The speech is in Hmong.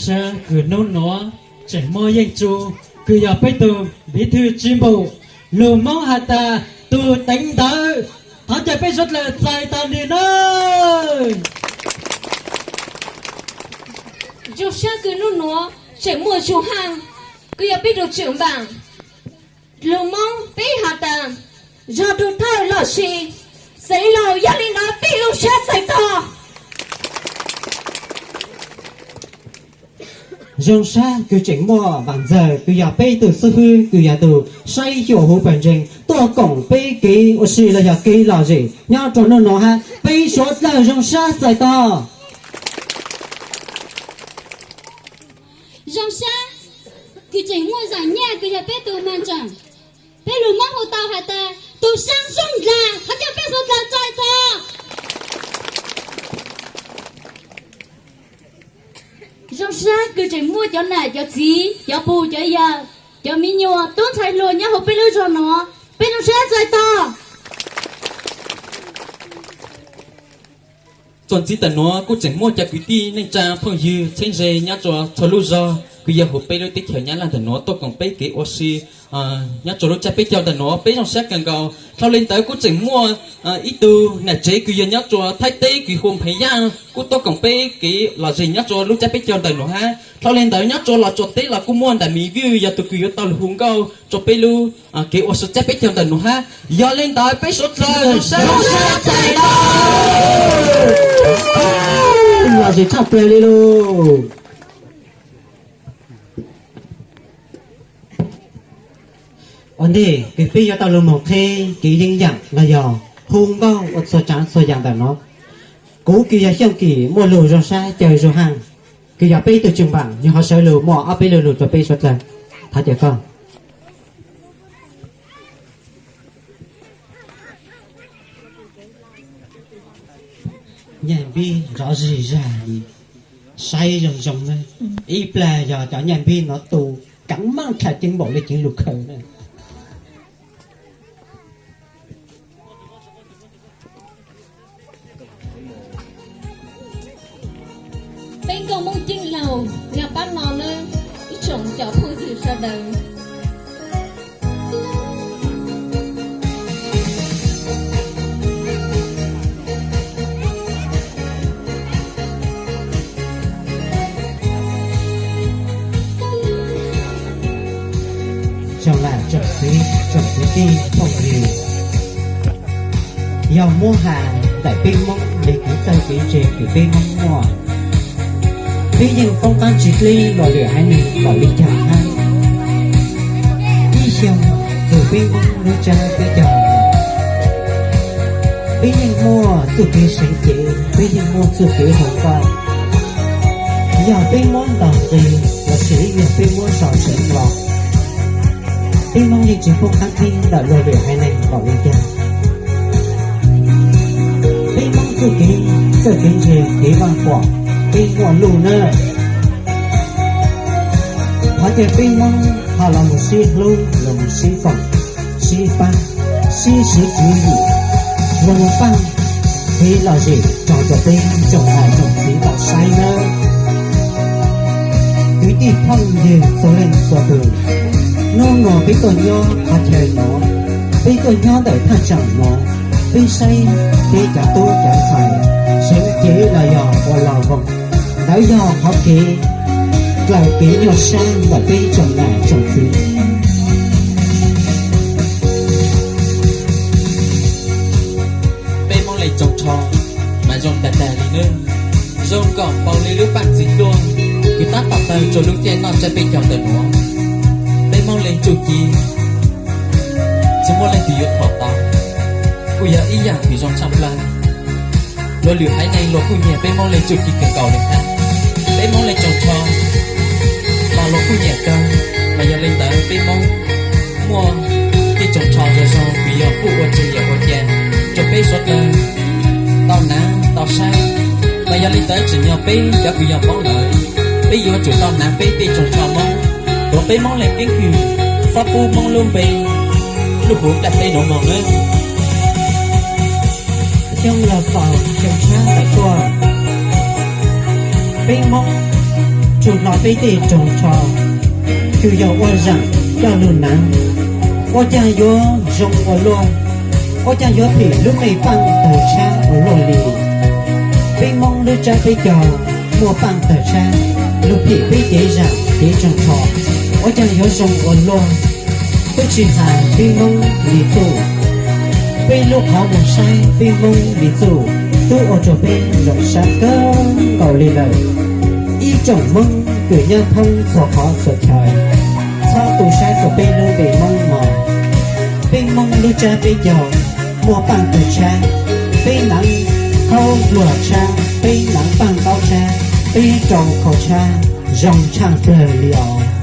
Sab kws nub nuav tseem muaj yeej tsu, kws yog peb tug npiv thwj tsi npum, lug Moob has tas tug teev ntawv. Thov caw peb suav dlawg txais tau nws nawb. Zoo sab kws nub nuav tseem muaj Zoo Haaj, kws yog peb tug tswm npaam, lug Moob peb has tas zog tug thawj lossis xeev laug, yog li ntawd peb lub sab txais tog. Zoo sab kws tseem muaj Vam Ntxawg, kws yog peb tug xib fwb, kws yog tug saib xyuas huv pawg ntseeg, tuaj koom peb kev ua si los yog kev lom zem nyob rua nub nuav hab. Peb suav dlawg zoo sab txais tog. Zoo sab kws tseem muaj Zam Nyaj, kws yog peb tug maam tseem, peb lug Moob hu tau has tas tug saab zoob dlaag. Thov caw peb suav dlawg txais tog. Zoo sab kws tseem muaj cov nam cov txiv, cov pug cov yawg, cov miv nyuas tub ntxhais hluas nyob huv peb lub zog nuav, peb zoo sab txais tog. Txuas ntxiv ntawm nuav kuj tseem muaj cov kwv tij neej tsaa phooj ywg txheeb ze nyob rua txhua lub zog kws yog huv peb lub teb chaws Nyab Laj ntawm nuav tuaj koom peb kev ua si nyob rua lub tsab peb caug ntawm nuav, peb zoo sab kawg nkaus. Dhau le ntawd kuj tseem muaj ib tug nam tsev kws yog nyob rua Thaib teb kws hu Npheev Yaj kuj tuaj koom peb kev lom zem nyob rua lub tsab peb caug ntawm nuav hab. Dhau le ntawd nyob rua Los Tsuas teb los kuj muaj ntam Miv Vwj yog tug kws yuav tau lug hu nkauj rua peb lub kev ua si tsab peb caug ntawm nuav hab. Yog le ntawd peb suav dlawg zoo sab txais tog. Lom zem tshaj plaws li lauj. Ua ntej kws peb yuav tau lug moog qheb kev yeeb yam los yog hu nkauj ua txhua tsaav txhua yaam ntawm nuav, kuv kws yog Xyooj Kim muaj lug zoo sab caw Zoo Haaj kws yog peb tug tswm npaam, nwg ho sawv lug muaj ob peb lu lug rua peb suav dlawg. Thov caw koj. Nyaaj npib nrov zig zag li, saib zoo zoo na. Ib plag yog cov nyaaj npib nuav tu kaav maaj dlha ceeb npaum le ceev lug khaws na. Peb nkauj Moob Ceeb Laug yog paab no nawb, ib tsoom cov phooj ywg sawv daws. Tsoom nam tsoom txiv, tsoom kwv tij phooj ywg, yog muab has ntawm peb Moob le kev txawj kev ntse kws peb Moob muaj, peb yeej poob qaab tsi dleb los lwm haiv neeg npaum le caag hab. Ib xyoos txug peb Moob lub tsab peb caug, peb yeej muaj txuj kev seev cev, peb yeej muaj txuj kev hu nkauj. Yog peb muab ntaus nqi los sis yog peb muab so seev los, peb Moob yeej tsi poob qaab dleb ntawm luag lwm haiv neeg npaum le caag. Peb Moob txuj kev txawj kev ntse kev vaaj huam, peb muaj luj nawb. Qhov chaw peb Moob ho los mus sib hlub, los mus sib koom, sib pab, sib siv tswv yim, los mus paaj kev lom zem rau cov peb tsoom nam tsoom txiv tau saib nawb. Kwv tij phooj ywg txhua leej txhua tug, nub nua peb tuaj nyob qhov chaw nuav, peb tuaj nyob ntawm thaj tsam nuav, peb saib peb cov tub cov ntxhais seev cev los yog ua log voos, ntawd yog qhov kev dlaws kev nyuaj sab ntawm peb tsoom nam tsoom txiv. Peb Moob Leej Tsoos Tsho mas zoo tag tag li nawb, zoo nkaus npaum li lub paaj txiv tuaj kws tab tom tawg rua lub caij noj tsab peb caug ntawm nuav. Peb Moob Leej Tsuj Ci tsi muaj leej twg yuav thov tau, kuj yog ib yaam kws zoo tshaj plawg. Luag lwm haiv neeg luag kuj nyiam peb Moob Leej Tsuj Ci kawg nkaus le hab. Peb Moob Leej Tsoos Tsho los luag kuj nyiam kawg, mas yog le ntawd peb Moob muaj tej tsoos tsho zoo zoo kws yog kuj ua tseg yam ua ca rua peb suav dlawg tau naav tau saib. Mas yog le ntawd tsim nyog peb cov kws yog Moob lawm, peb yuav tsum tau naav peb tej tsoos tsho Moob, tuav peb Moob Leej keeb kwm, txhob pub Moob lub npe lub huv nplaj teb nuav moog nawb. Xyoo log xaus xyoo tshab tawm tuaj, peb Moob tsuas hnov peb tej roog tsho, tsuas yog ua zaam coj lug naav. Ua caag yuav zoo ua luaj, ua caag yuav phim lub mej paaj tawg tshab ua luaj li. Peb Moob lub tsab peb cog muaj paaj tawg tshab, lug phim peb cev zaam cev roog tsho, ua caag yuav zoo ua luaj. Tub tsi has peb Moob li txuj, peb lub qhov muag saib peb Moob li txuj, tub ua rua peb zoo sab kawg nkaus li lawm. Ib tsoom Moob kws nyob thoob txhua qhov txhua chaw, txhob tu sab rua peb lub npe Moob no. Peb Moob lub tsab peb cog muaj paaj tawg tshab, peb naav khaub dluag tshab, peb naav paaj ntaub tshab, peb rau khau tshab, zoo tshaaj plawg li os.